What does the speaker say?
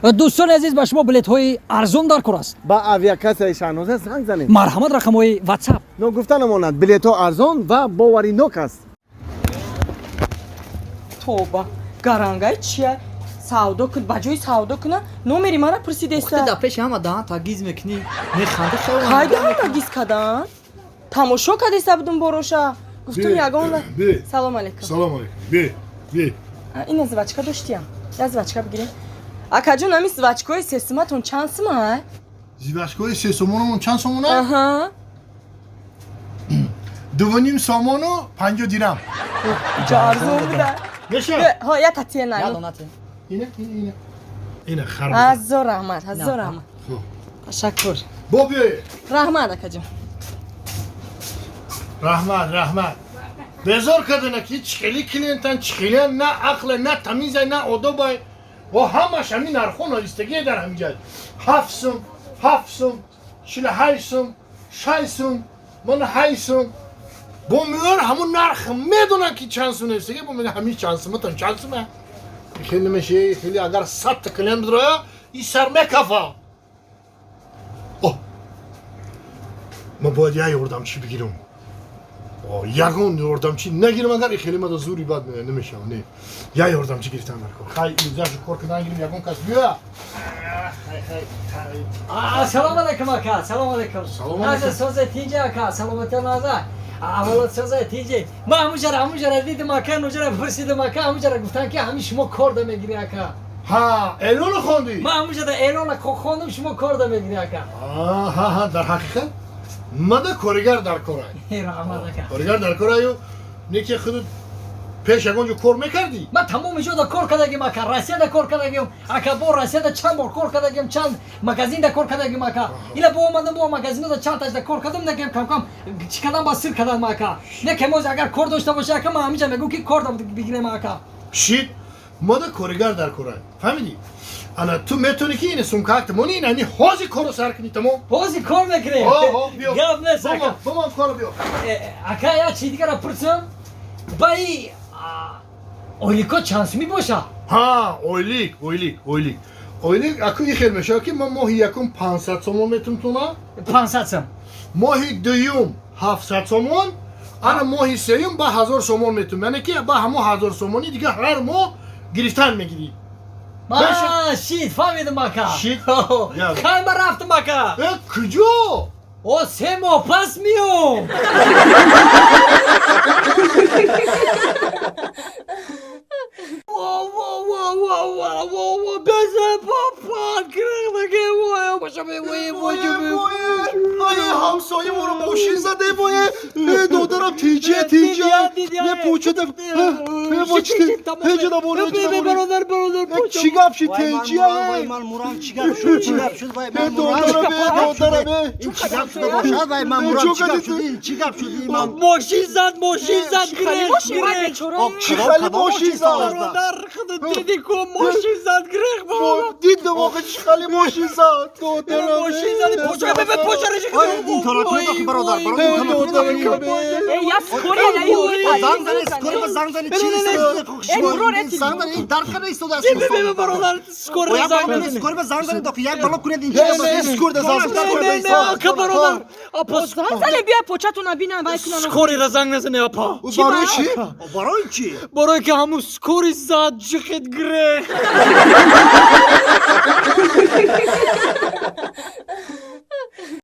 Дӯстони азиз, ба шумо билетҳои арзон дар кор аст. Ба авиакассаи Шаҳноза занг занед. Марҳамат, рақамҳои Ватсап. Ногуфта намонад, билетҳо арзон ва боваринок аст. Тоба, гарангай чия? Савдо кун, ба ҷои савдо куна, номери мара пурсидеста. Дар пеши ҳама даҳан тагиз мекунӣ, механди. Кай даҳан тагиз кадан? Тамошо кадеста будум бороша. Гуфтум ягон. Салом алейкум. Салом алейкум. Бе, бе. Ина жвачка доштиям. Я жвачка бигирем. Акаҷон, ами жвачкаҳои сесуматон чанд сума? Жвачкаҳои сесумонамон чанд сомона? Аҳа. 2.5 сомону 50 дирам. Чо арзон буда. Меша? Ҳо, я татия на. Ина, ина, ина. Ина харбуза. Ҳазор раҳмат, ҳазор раҳмат. Ташаккур. Бо биёед. Раҳмат, акаҷон. Раҳмат, раҳмат. Безор кардана ки чӣ хели клиентан, чӣ хелиан, на ақле, на тамизе, на одобай. Ва ҳамаш ҳамин нархҳо навистагие дар ҳамин ҷай. 7 сум, 7 сум, 48 сум, 6 сум, мана 8 сум. Бо меёр ҳамун нарх медонанд ки чанд сум навистагие, бо мега ҳамин чанд суматон чанд сума? Хеле намеши, хеле агар 100-та клиент бидроя, и сар мекафа. О! Ман бояд як ёрдамчӣ бигирам. Ягон ёрдамчӣ нагирам, агар хеле мада зури бад намешавам. Не, як ёрдамчӣ гирифтан дар кор. Хай, изашу кор кардан гирим, ягон кас биёя. Салом алейкум, ака, салом алейкум. Салом алейкум. Наза, созе, тинҷи, ака, саломатия, наза, аввалот, созе, тинҷи. Ман ҳамуҷара, ҳамуҷара дидим, ака, нуҷара пурсидим, ака, ҳамуҷара гуфтан, ки ҳамин шумо кор да мегирӣ, ака. Ҳа, эълоно хондӣ? Ман ҳамуҷада эълона хондум, шумо кор да мегирӣ, ака. Ҳа, дар ҳақиқат мада коригар дар корай. Раҳмат, ака. Коригар дар кораю, не ки худут пеш ягон ҷо кор мекардӣ? Ман тамоми ҷода кор кардагим, ака. Россияда кор кардагим, ака, бо Россияда чанд бор кор кардагим, чанд магазинда кор кардагим, ака. Ила бо омадам, бо магазинода чанд ташда кор кардам, накем камкам чӣ кардам, ба сир кардам, ака. Не моз агар кор дошта боша, ака, ман ҳамиҷа мегӯм, ки кор бигирем, ака. Шид, мада коригар дар корай, фаҳмидӣ? Ана ту метавонӣ ки ина сумкаакта мони, ина ҳами ҳозир корро сар кунӣ, тамом. Ҳозир кор мекунем. Гап нест, ака. Боман, корро биё. Ака, як чизи дигара пурсам, ба и ойлико чанд сумӣ боша? Ҳа, ойлик, ойлик, ойлик, ойлик аку и хел мешавад, ки ман моҳи якум 500 сомон метумтуна. 500 сум. Моҳи дуюм 700 сомон, ана моҳи сеюм ба 1000 сомон метум, яъне ки ба ҳамон 1000 сомонӣ дига ҳар моҳ гирифтан мегирӣ. Шид, фаҳмидам, ака. Шид. Кай, ман рафтам, ака. Э, куҷо? О, 3 моҳ пас миём. Ҳамсоя моро мошин заде, вое, додарам, тиҷа, тиҷа, непучада. Чӣ гап шид, тиҷа? Ман мурам, чӣ гап шуд, чӣ гап шуд, вай, ман мурам, додарам, ин чӣ гап шуда бошад, вай, ман мурам, чӣ гап шуд, ин чӣ гап шуд, ман Мошин зад, мошин зад, грех, грех. Чӣ хали мошин зад? Бародар, худат диди ку, мошин зад, грех, бобо. Дидам, охи, чӣ хали мошин зад, додарам? Мошин зад, поча, поча. Ин тора кунед, охи, бародар, бародар. Я скорая, я. Занг зане, скорая занг зане, чӣ занг зане, ин дар када истода аст. Бародар, скорая занг зане, скорая занг зане, охи, як бало кунед, ин чӣ скорая занг зане, ака, бародар, апа. Занг зане, биё, початона бинам, вай кунам. Скорая занг назане, апа. Барои чӣ? Барои чӣ? Барои ки ҳамун скорый зад, ҷихид, грех.